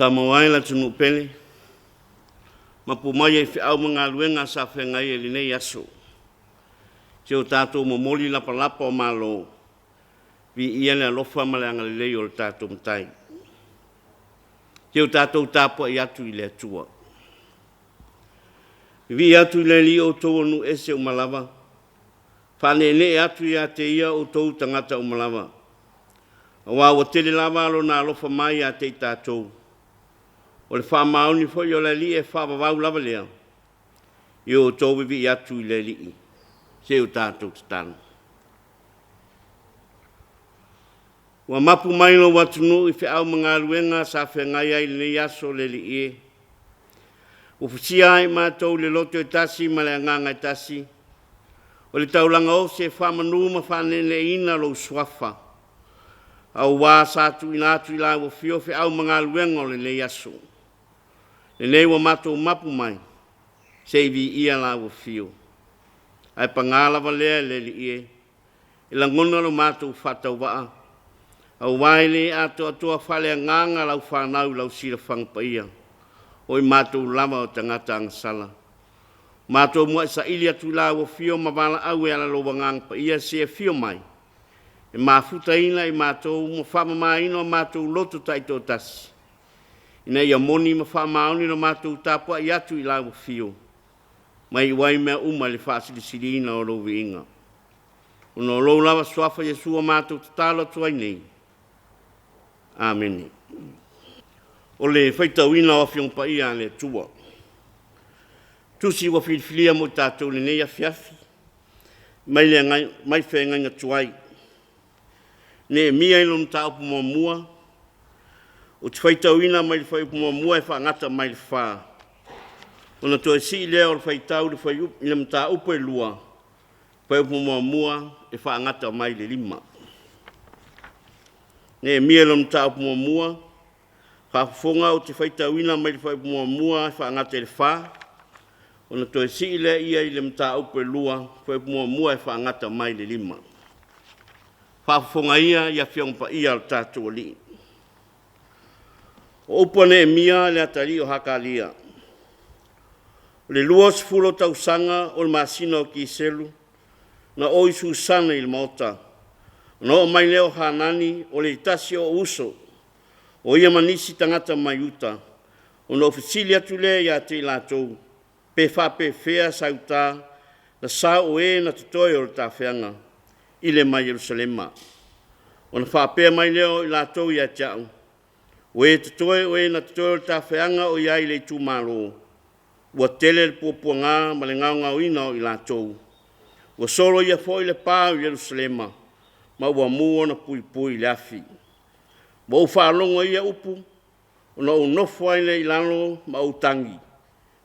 Samoa e le atunuu pele, mapu mai i feau ma galuega sa feagai ai i lenei aso. Si o tatou momoli lapalapa o malo, viia le alofa ma le agalelei o le tatou Matai. Si o tatou tapuai atu i le Atua. Vivii atu i le Alii o outou o nuu ese uma lava, faaneenee atu ia te ia outou tagata uma lava. Aua ua tele lava lona alofa mai ia te i tatou. O le faamaoni foi o le Alii e faavavau lava lea, i o outou vivii atu i le Alii, se o tatou tatalo. Ua mapu mai lou atunuu i feau ma galuega sa feagai ai i lenei aso le Alii e. Ua fusia ai matou i le loto e tasi ma le agaga e tasi, o le taulaga osi e faamanu ma faaneeneeina lou suafa, aua sa tuuina atu i lau afio feau ma galuega o lenei aso. Lenei ua matou mapu mai, se i viia lau afio. Ae paga lava lea le Alii e, e lagona lo matou faatauvaa, aua e le atoatoa faaleagaga lau fanau i lau silafaga paia, o i matou lava o tagata agasala. Matou muai saili atu i lau afio ma valaau e ala lou agaga paia se afio mai, e mafutaina i matou ma faamamaina o matou loto taitoatasi, ina ia moni ma faamaoni lo matou tapuai atu i lau afio, mai iu ai mea uma i le faasilisiliina o lou viiga. Ona o lou lava suafa Iesu ua matou tatalo atu ai nei. Amene. O le faitauina o Afioga Paia a le Atua. Tusi ua filifilia mo i tatou i lenei afiafi, mai le mai feagaiga tuai. Neemia i lona mataupu muamua, ou te faitauina mai le fuaiupu muamua e faagata mai le 4, ona toe sii lea o le faitau i le fuaiupu i le mataupu e 2, fuaiupu muamua e faagata mai le 5. Neemia lona mataupu muamua, faafofoga ou te faitauina mai le fuaiupu muamua e faagata i le 4, ona toe sii lea ia i le mataupu e 2, fuaiupu muamua e faagata mai le 5. Faafofoga ia i Afioga Paia a lo tatou Alii. O upu a Neemia le atalii o Hakalia. O le 20 tausaga o le masina o Kiselu na oo i Susana i le maota, ona oo mai lea o Hanani o le tasi o ou uso, o ia ma nisi tagata mai Iuta, ona ou fesili atu lea ia te i latou, pe faapefea sauta na sao o e na totoe o le tafeaga i le mai Ierusalema. Ona faapea mai lea o i latou ia te au, o e totoe o e na totoe o le tafeaga o i ai i le itumalo, ua tele le puapuaga ma le gaogaoina o i latou, ua soloia foi le pa o Ierusalema, ma ua mu ona puipui i le afi. Ua ou faalogo i ia upu, ona ou nofo ai lea i lalo ma ou tagi,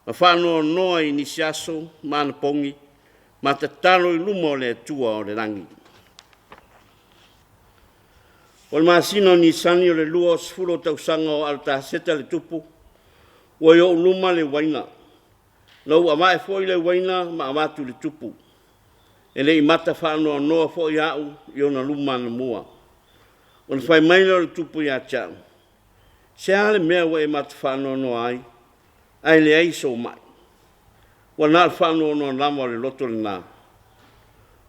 ma faanoanoa i nisi aso ma anapogi, ma tatalo i luma o le Atua o le lagi. O le masina o Nisani o le 20 o tausaga o Aritaseta le tupu, ua i ou luma le uaina, na ou avae foi le uaina ma avatu i le tupu. E le i mata faanoanoa foi au i ona luma anamua. Ona fai mai lea o le tupu ia te au, Se a le mea ua e mata faanoanoa ai, ae leai sou mai? Ua na o le faanoanoa lava o le loto lena.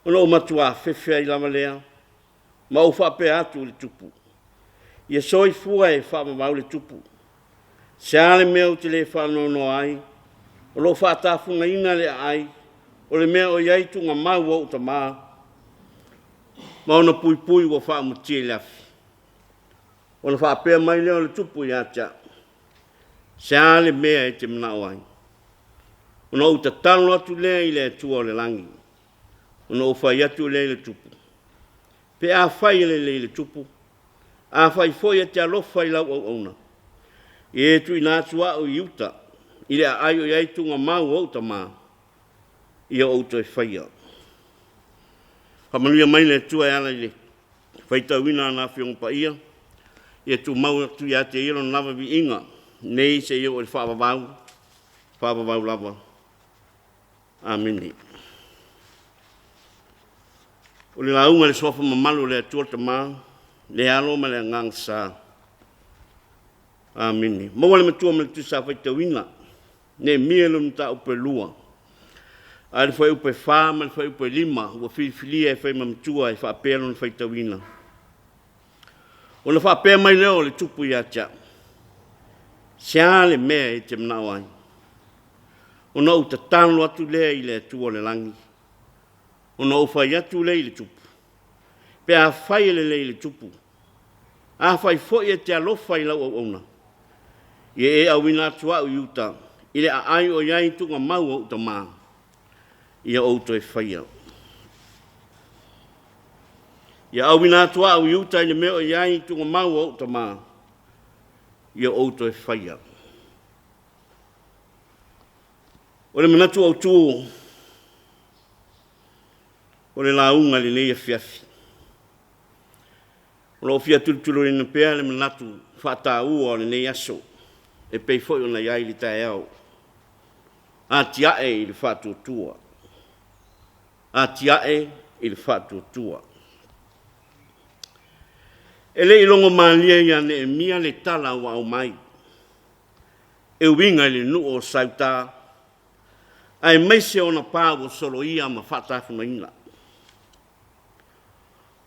Ona ou matua afefe ai lava lea, ma ou faapea atu i le tupu, Ia soifua e faavavau le tupu. Se a le mea ou te le faanoanoa ai, o lo o faatafugaina le aai, o le mea o i ai tuugamau o ou tama, ma ona puipui ua faaumatia i le afi. Ona faapea mai lea o le tupu ia te au, Se a le mea e te manao ai? Ona ou tatalo atu lea i le Atua o le lagi, ona ou fai atu lea i le tupu, Pe afai e lelei i le tupu, afai foi e te alofa i lau auauna, ia e tuuina atu au i uta, i le aai o i ai tuugamau o ou tama, ia ou toe faia. Faamanuia mai le Atua e ala i le faitauina o Lana Afioga Paia, ia tumau atu ia te Ia Lona lava viiga, nei seia oo i le faavavau, faavavau lava. Amene. O le lauga i le suafa mamalu o le Atua le Tama, le Alo ma le Agaga Sa. Amene. Maua le matua ma le tusa faitauina. Neemia lona mataupu e lua. A le fuaiupu e 4 ma le fuaiupu e 5 ua filifilia e fai ma matua e faapea lona faitauina. Ona faapea mai lea o le tupu ia te au, Se a le mea e te manao ai? Ona ou tatalo atu lea i le Atua o le lagi, ona ou fai atu lea i le tupu, pe afai e lelei i le tupu, afai foi e te alofa i lau auauna, ia e auina atu au i uta, i le aai o i ai tuugamau o ou tama, ia ou toe faia. Ia auina atu au i uta i le mea o i ai tuugamau o ou tama, ia ou toe faia. O le manatu autu o le lauga i lenei afiafi, o lo o fia tulituliloina pea le manatu faataua o lenei aso e pei foi ona i ai le taeao. Atiae i le faatuatua. Atiae i le faatuatua. E le i logomalie ia Neemia le tala ua aumai e uiga i le nuu o Sauta, aemaise ona pa ua soloia ma faatafugaina.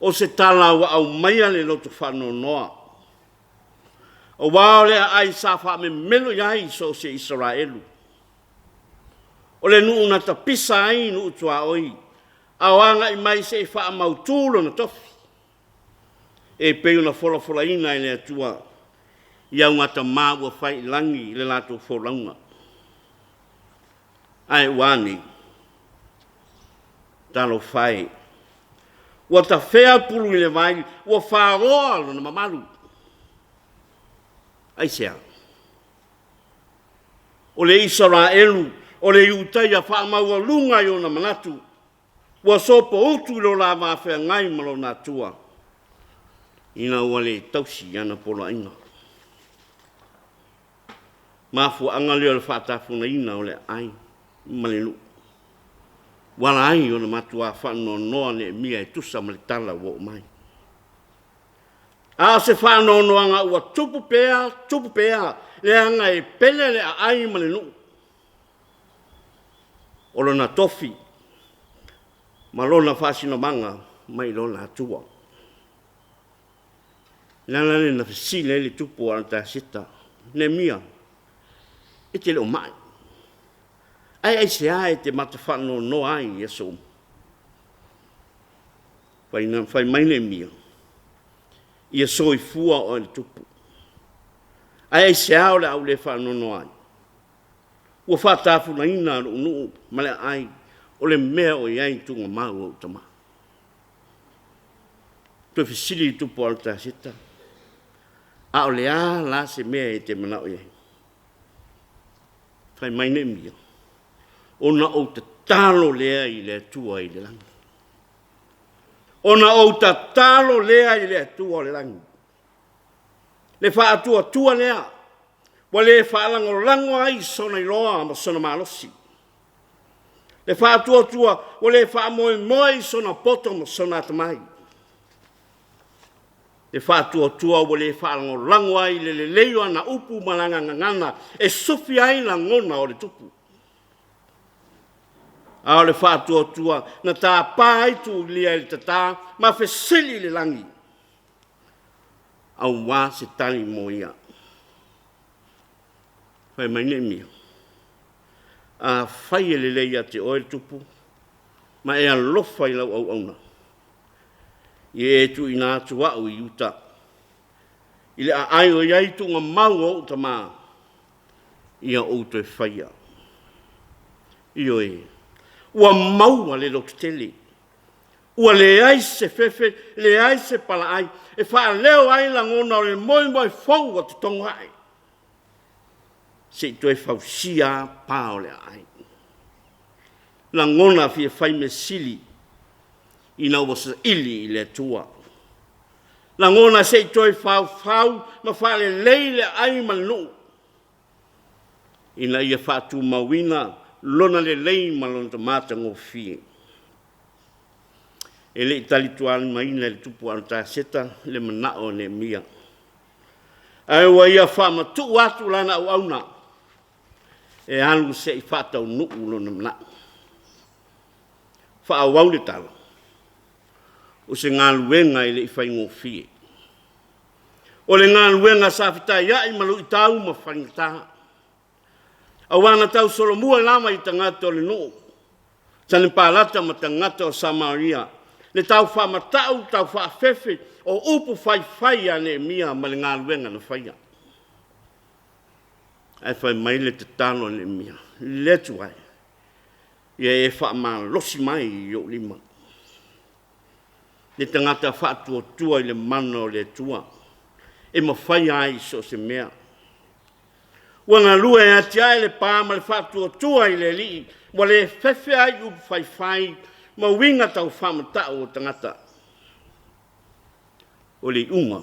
O se tala ua aumaia le loto faanoanoa, aua o le aai sa faamemelo i ai so o se Isaraelu. O le nuu na tapisa ai nuu tuaoi, a o agai mai se i faamautu lona tofi, e pei ona folafolaina e le Atua i augatama ua fai i lagi i le latou folauga. Ae ua a nei? Talofa e! Ua tafea pulu i le vai, ua faoa lona mamalu. Aisea? O le Isaraelu, o le Iutaia faamaualuga i ona manatu, ua sopoutu i lo la va feagai ma lona Atua, ina ua le tausi i ana poloaiga. Mafuaaga lea o le faatafunaina o le aai ma le nuu. Ua ala ai ona matuā faanoanoa Neemia e tusa ma le tala ua oo mai. A o se faanoanoaga ua tupu pea, tupu pea, leaga e pele le aai ma le nuu. O lona tofi ma lona faasinomaga mai lona Atua. Le ala lea na fesili ai le tupu o Arataseta, Neemia, e te le o mai. Ae aisea e te mata faanoanoa ai i aso uma? Fai mai Neemia, ia soifua oe le tupu. Ae aisea o le a ou le faanoanoa ai? Ua faatafunaina lou nuu ma le aai o le mea o i ai tuugamau o ou tama. Toe fesili le tupu o Arataseta, a o le a la se mea e te manao i ai? Fai mai Neemia, ona ou tatalo lea i le Atua i le lagi. Ona ou tatalo lea i le Atua o le lagi. Le faatuatua lea, ua le faalagolago ai sona iloa ma sona malosi. Le faatuatua ua le faamoemoe i sona poto ma sona atamai. Le faatuatua ua le faalagolago ai i le lelei o ana upu ma lana gagana e sufi ai lagona o le tupu. A o le faatuatua na tapa ai Tuulia i le tata ma fesili i le lagi, aua se tali mo ia. Fai mai Neemia, afai e lelei ia te oe le tupu, ma e alofa i lau auauna, ia e tuuina atu au i uta, i le aai o i ai tuugamau o ou tama, ia ou toe faia. Ioe, ua maua le lototele, ua leai se fefe, leai se palaai, e faaleo ai lagona o le moemoe fou ua totogo ae, se i toe fausia pa o le aai. Lagona fia fai mea sili ina ua saili i le Atua. Lagona se i toe faufau ma faalelei le aai ma le nuu, ina ia faatumauina lona lelei ma lona matagofie. E le i talitualimaina e le tupu o Arataseta le manao o Neemia. Ae ua ia faamatuu atu lana auauna e alu se i faataunuu lona manao. Faaauau le tala, o se galuega e le i faigofie. O le galuega sa fetaiai ma luitau ma faigata, aua na tausolomua lava i tagata o le nuu, Sanepalata ma tagata o Samaria, le tau faamata'u tau faafefe o upu faifai ia Neemia ma le galuega na faia. Ae fai mai le tatalo a Neemia, le Atua e, ia e faamalosi mai i ou lima. Le tagata faatuatua i le mana o le Atua, e mafai ai so o se mea. Ua galue e atiae le pa ma le faatuatua i le Alii, ua le fefe ai i upu faifai ma uiga tau faamata'u o tagata. O le iuga,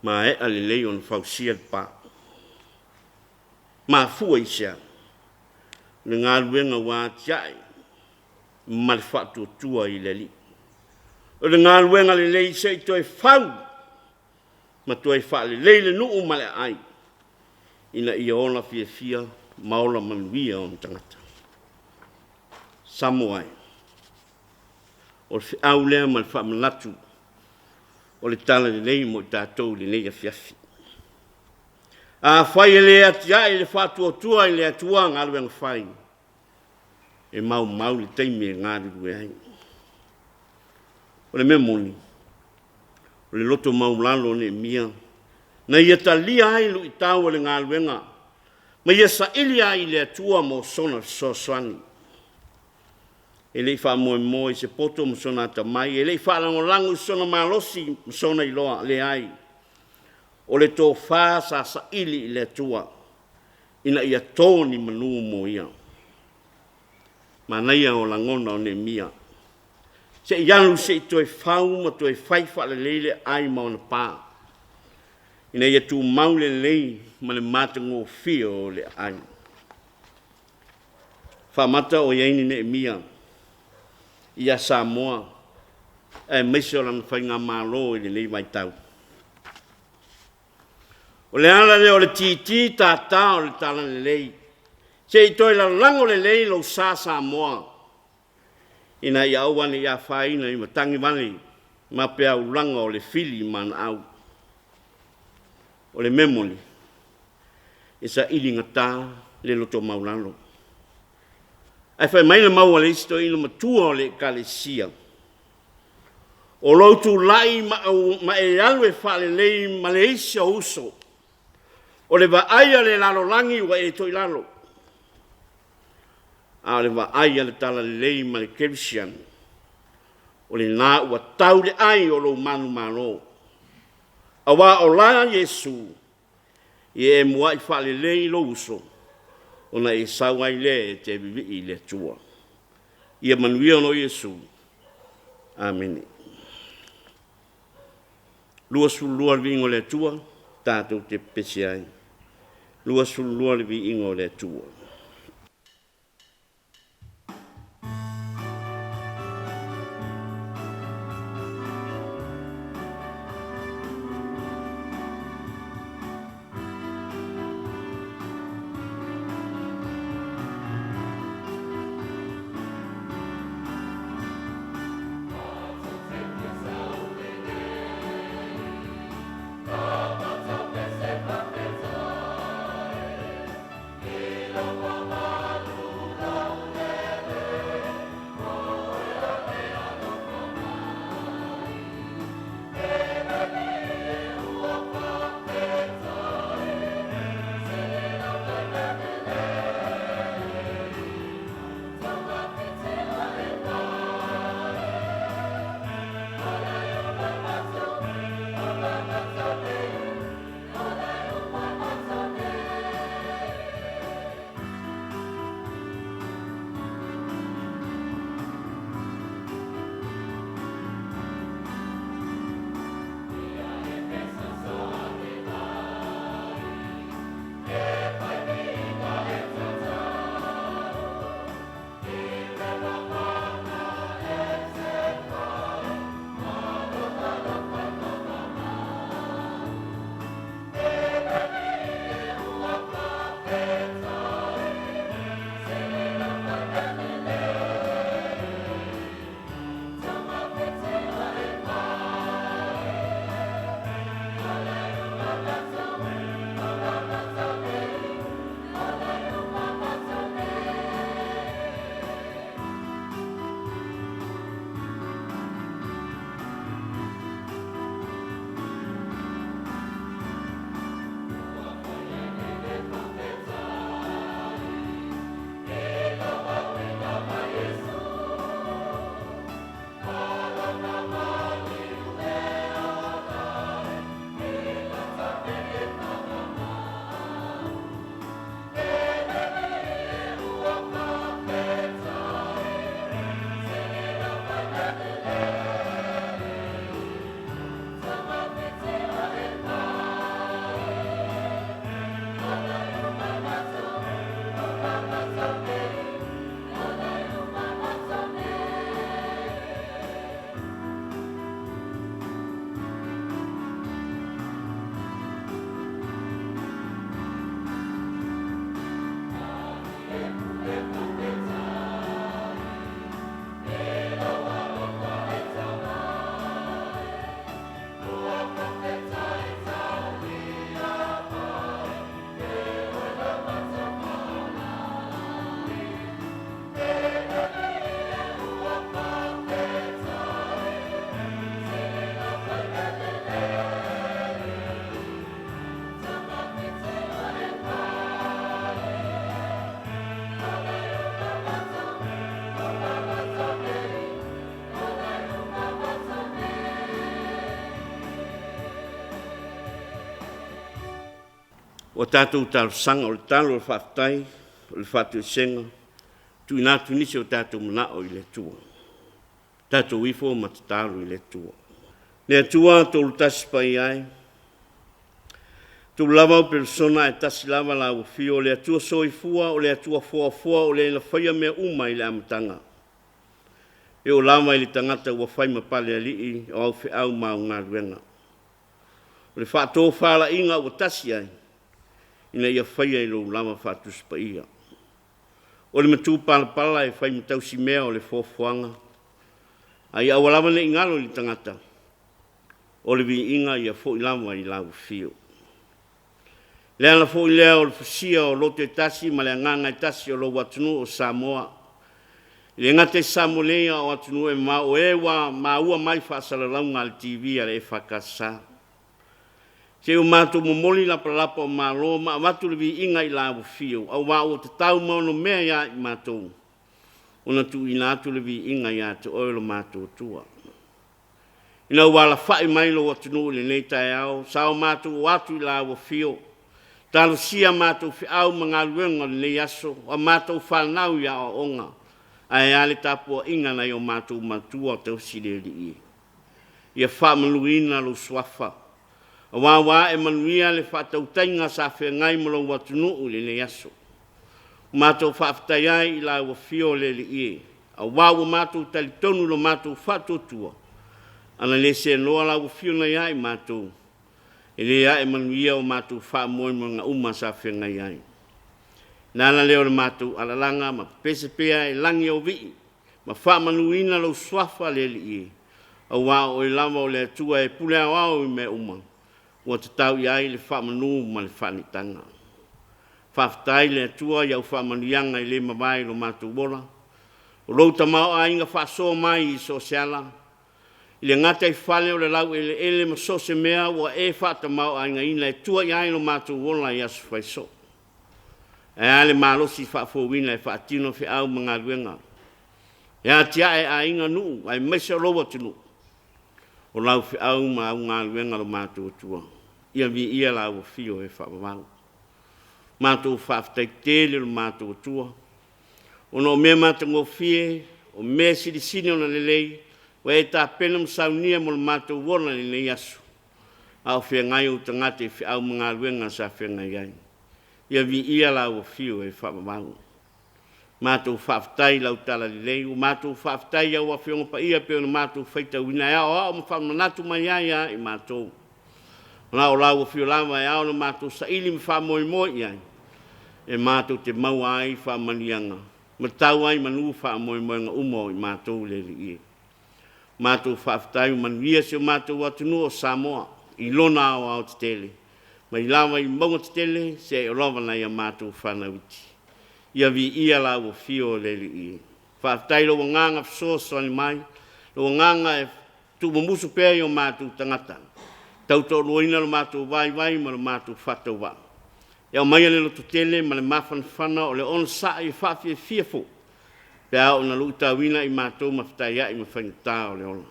maea lelei ona fausia le pa. Mafua i se a? O le galuega ua atiae ma le faatuatua i le Alii. O le galuega lelei se i toe fau ma toe faalelei le nuu ma le aai ina ia ola fiafia ma ola manuia ona tagata. Samoa e, o le feau lea ma le faamanatu o le talalelei mo i tatou i lenei afiafi. Afai e le atiae le faatuatua i le Atua galuega fai, e maumau le taimi e galulue ai. O le mea moni, o le loto maualalo o Neemia, na ia talia ai luitau o le galuega, ma ia saili ai i le Atua mo sona fesoasoani. E le i faamoemoe i se poto ma sona atamai, e le i faalagolago i sona malosi ma sona iloa, leai. O le tofa sa saili i le Atua ina ia to ni manu mo ia. Manaia o lagona o Neemia, se i alu se i toe fau ma toe fai faalelei le aai ma ona pa, ina ia tumau le lelei ma le matagofie o le aai. Faamata o i ai ni Neemia ia Samoa aemaise o lana faigamalo i lenei vaitau. O le ala lea o le titi tata o le talalelei, se i toe lalago lelei lou sa Samoa, ina ia aua ne i afaina i matagi vale ma peaulaga o le fili manaau. O le mea moni, e saili gata le loto maualalo. Ae fai mai le mau a le isi toeaina matua o le Ekalesia, o lou tulai ma, ma e alu e faalelei ma le isi ou uso, o le vaai a le lalolagi ua e toilalo, a o le vaai a le talalelei ma le kerisiano, o lena ua tau le ai o lou manumalo. Aua o la Iesu, ia e muai faalelei lou uso, ona e sau ai lea e te vivii i le Atua. Ia manuia ona o Iesu. Amene. 22 le viiga o le Atua, tatou te pepesi ai. 22 le viiga o le Atua. Ua tatou talosaga, o le talo, o le faafetai, o le faatoesega, tuuina atu nisi o tatou manao i le Atua. Tatou ifo ma tatalo i le Atua. Le Atua tolu tasi paia e, tolu lava au pelesona ae tasi lava la ua fio, o le Atua soifua, o le Atua foafoa, o le na faia mea uma i le amataga. E oo lava i le tagata ua fai ma pale alii o au feau ma au galuega. O le faatofalaiga ua tasi ai, ina ia faia i lou lava Faatusi Paia. O le matupalapala e fai ma tausimea o le foafoaga, a ia aua lava ne i galo i le tagata, o le viiga ia foi lava i lau afio. Le ala foi lea o le fusia o loto e tasi ma le agaga e tasi o lou atunuu o Samoa. E le gata i Samoa nei a o atunuu e mamao o e ua maua mai faasalalauga a le TV a le EFKS. Se ua matou momoli lapalapa o malo ma avatu le viiga i la afio, auā ua tatau ma ono mea ia i matou, ona tuuina atu le viiga ia te oe lo matou Atua. Ina ua alafai mai lou atunuu i lenei taeao, sa o matou o atu i la afio, talosia matou feau ma galuega o lenei aso, a matou fanau i aoaoga, ae a le tapuaiga nai o matou matua tausi le Alii. Ia faamanuina lou suafa, auā ua ae manuia le faatautaiga sa feagai ma lou atunuu i lenei aso. Ua matou faafetai ai i lau afio le Alii e, auā ua matou talitonu i lo matou faatuatua, ana le seanoa lau afio na ia i matou, e le ae manuia o matou faamoemoega uma sa feagai ai. Le ala lea o le matou alalaga ma pepese pea e lagi o vii, ma faamanuina lou suafa le Alii e, auā o oe lava o le Atua e pule aoao i mea uma, ua tatau i ai le faamanu ma le faanitaga. Faafetai le Atua i au faamanuiaga e le mavae i lo matou ola, o lou tamaoaiga faasoa mai i so o se ala, i le gataifale o le laueleele ma so o se mea ua e faatamaoaigaina e tua i ai lo matou ola i aso faisoo. Ae a le malosi faafouina e faatino feau ma galuega, e atiae aiga, nuu aemaise o lou atunuu, o lau feau ma au galuega lo matou Atua, ia viia lau afio e faavavau. Matou faafetai tele lo matou Atua, ona o mea matagofie, o mea silisili ona lelei, ua e tapena ma saunia mo le matou ola i lenei aso, a o feagai ou tagata i feau ma galuega sa feagai ai. Ia viia lau afio e faavavau. Matou faafetai i lau talalelei, ua matou faafetai i au afioga paia pei ona matou faitauina e aoao ma faamanatu mai ai ia i matou. Na o lau afio lava e ao ona matou saili ma faamoemoe i ai, e matou te maua ai faamanuiaga ma tau ai manu faamoemoega uma o i matou le Alii e. Matou faafetai ua manuia si o matou atunuu o Samoa i lona aoaotetele, mai lava i mauga tetele seia lava nai a matou fanau iti. Ia viia lau afio le Alii e. Faafetai i lou agaga fesoasoani mai, lou agaga e tuumumusu pea i o matou tagata, tautoaluaina lo matou vaivai ma lo matou faatauvaa. E aumaia le lototele ma le mafanafana o le onosai e faafiafia foi, pe a oo ina luitauina i matou ma fetaiai ma faigata o le ola.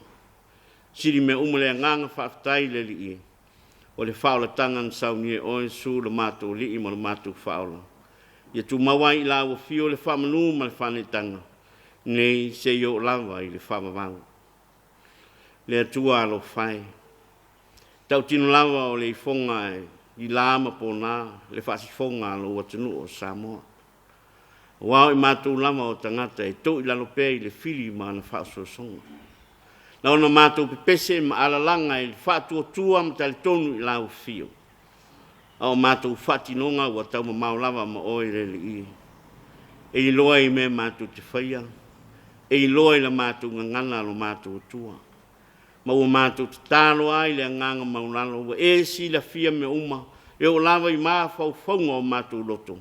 Sili mea uma le agaga faafetai i le Alii e, o le faaolataga na saunia e oe Iesu lo matou Alii ma lo matou Faaola. Ia tumau ai i lau afio le faamanu ma le faaneetaga, nei seia oo lava i le faavavau. Le Atua alofa e, tautino lava o le ifoga e i la ma pona le faasifoga a lou atunuu o Samoa. Aua o i matou lava o tagata e toilalo pea i le fili ma ana faaosoosoga. Na ona matou pepese ma alalaga i le faatuatua ma talitonu i lau afio, a o matou faatinoga ua taumamao lava ma oe le Alii. E iloa i mea matou te faia, e iloa i la matou gagana lo matou Atua. Ma ua matou tatalo ai i le agaga maualalo, ua e silafia mea uma, e oo lava i mafaufauga o matou loto,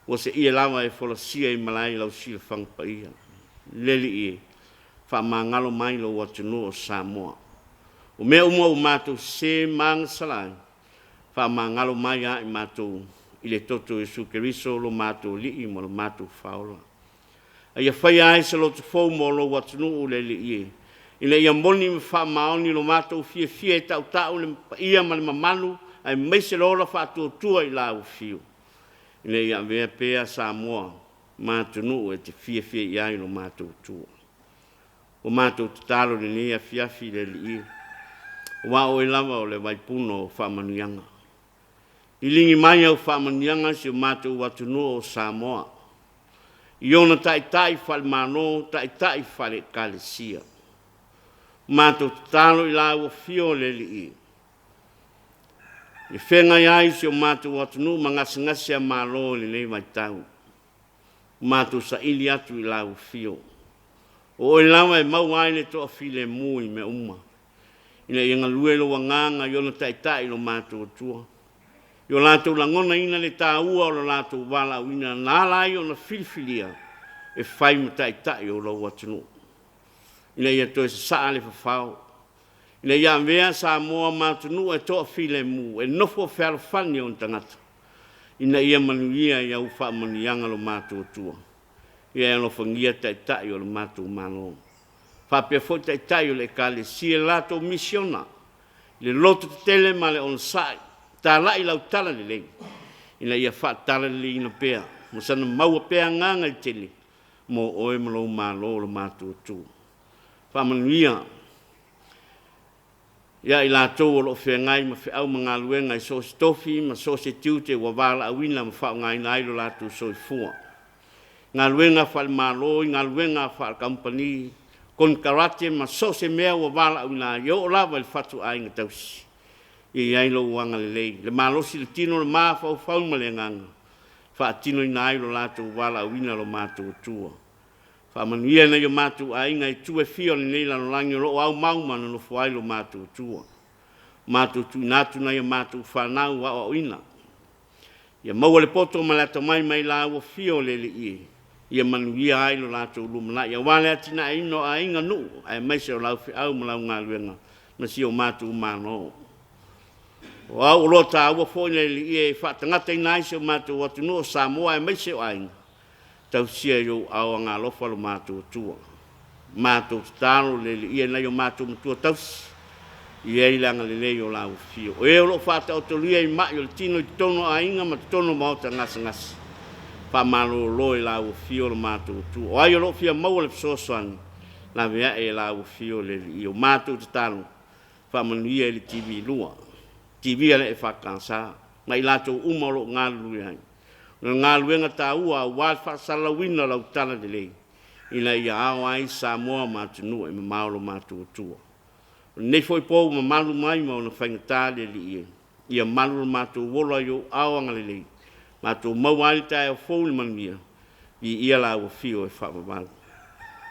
ua seia lava e folasia i malae i lau silafaga paia. Le Alii e, faamagalo mai lou atunuu o Samoa. O mea uma ua matou sese ma agasala ai, faamagalo mai ia i matou i le toto o Iesu Keriso lo matou Alii ma lo matou Faaola. A ia faia ai se loto fou mo lou atunuu le Alii e, ina ia moni ma faamaoni lo matou fiafia e tautau le paia ma le mamalu aemaise le ola faatuatua i lau afio, ina ia avea pea Samoa ma atunuu e te fiafia i ai lo matou Atua. Ua matou tatalo i lenei afiafi le Alii e, aua o oe lava o le vaipuna o faamanuiaga. Liligi mai au faamanuiaga i si o matou atunuu o Samoa, i ona taitai faale-Malo, taitai faale-Ekalesia. Matou tatalo i lau afio o le Alii, e feagai ai si o matou atunuu ma gasegase a Malo i lenei vaitau. Matou saili atu i lau afio. O oe lava e maua ai le toafilemu i mea uma, ina ia galue lou agaga i ona taitai lo matou Atua, i o latou lagonaina le taua o lo latou valaauina na ala ai ona filifilia e fai ma taitai o lou atunuu, ina ia toe sasaa le fafao, ina ia avea Samoa ma atunuu e toafilemu, e nofo fealofani ona tagata, ina ia manuia i au faamanuiaga lo matou Atua. Ia e alofagia taitai o le matou Malo, faapea foi taitai o le Ekalesia i le latou misiona, i le lototetele ma le onosai, talai lau talalelei, ina ia faatalaleleiina pea, ma sana maua pea agaga i tele mo oe ma lou Malo lo matou Atua. Faamanuia ia i latou o lo o feagai ma feau ma galuega i so o se tofi ma so o se tiute ua valaauina ma faaaogaina ai lo latou soifua. Galuega faale-Malo, i galuega faale-kamupani, konekarate ma so o se mea ua valaauina ai, e oo lava i le fatuaiga tausi. Ia i ai lou agalelei, le malosi i le tino, le mafaufau ma le agaga, faatinoina ai lo latou valaauina lo matou Atua. Faamanuia nai o matou aiga i itu e fia o lenei lalolagi o lo o aumau ma nonofo ai lo matou Atua. Matou tuuina atu nai a matou fanau aoaoina, ia maua le poto ma le atamai mai lau afio le Alii e, ia manuia ai lo latou lumanai, aua le atinaeina o aiga, nuu, aemaise o lau feau ma lau galuega ma si o matou Malo. O au oloa taua foi le Alii e faatagataina ai si o matou atunuu o Samoa aemaise o aiga, tausia i ou aao agalofa lo matou Atua. Matou tatalo le Alii e nai o matou matua tausi, i ai le agalelei o lau afio. O e o lo o faataotolia i mai o le tino i totonu o aiga ma totonu o maota gasegase, faamalolo e lau afio lo matou Atua. O ai o lo o fia maua le fesoasoani, laveai e lau afio le Alii. O matou tatalo, faamanuia i le TV2, TV a le EFKS, ma i latou uma o lo o galulue ai. O le galuega taua aua le faasalalauina o lau talalelei, ina ia ao ai Samoa ma atunuu e mamao lo matou Atua. O lenei foi po ua mamalu mai ma ona faigata le Alii e, ia malu lo matou ola i ou aao agalelei, matou maua ai le taeao fou i le manuia, viia lau afio e faavavau.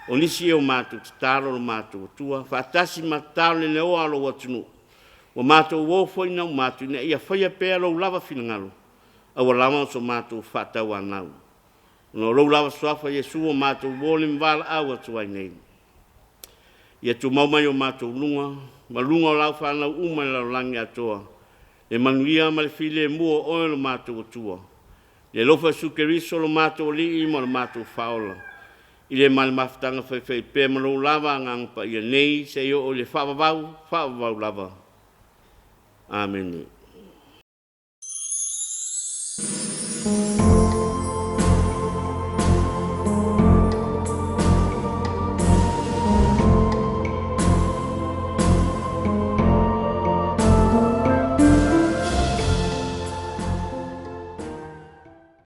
O nisi e o matou tatalo lo matou Atua, faatasi ma tatalo le leoa a lou atunuu, ua matou o foi na uma atu, ina ia faia pea lou lava finagalo, aua lava o so matou faatauanau. Ona o lou lava suafa Iesu ua matou o le valaau atu ai nei. Ia tumau mai o matou luga, ma luga o lau fanau uma i le lalolagi atoa, le manuia ma le filemu o oe lo matou Atua, le alofa o Iesu Keriso lo matou Alii ma lo matou Faaola, i le ma le mafutaga faifaipea ma lou lava Agaga Paia nei seia oo i le faavavau, faavavau lava. Amene.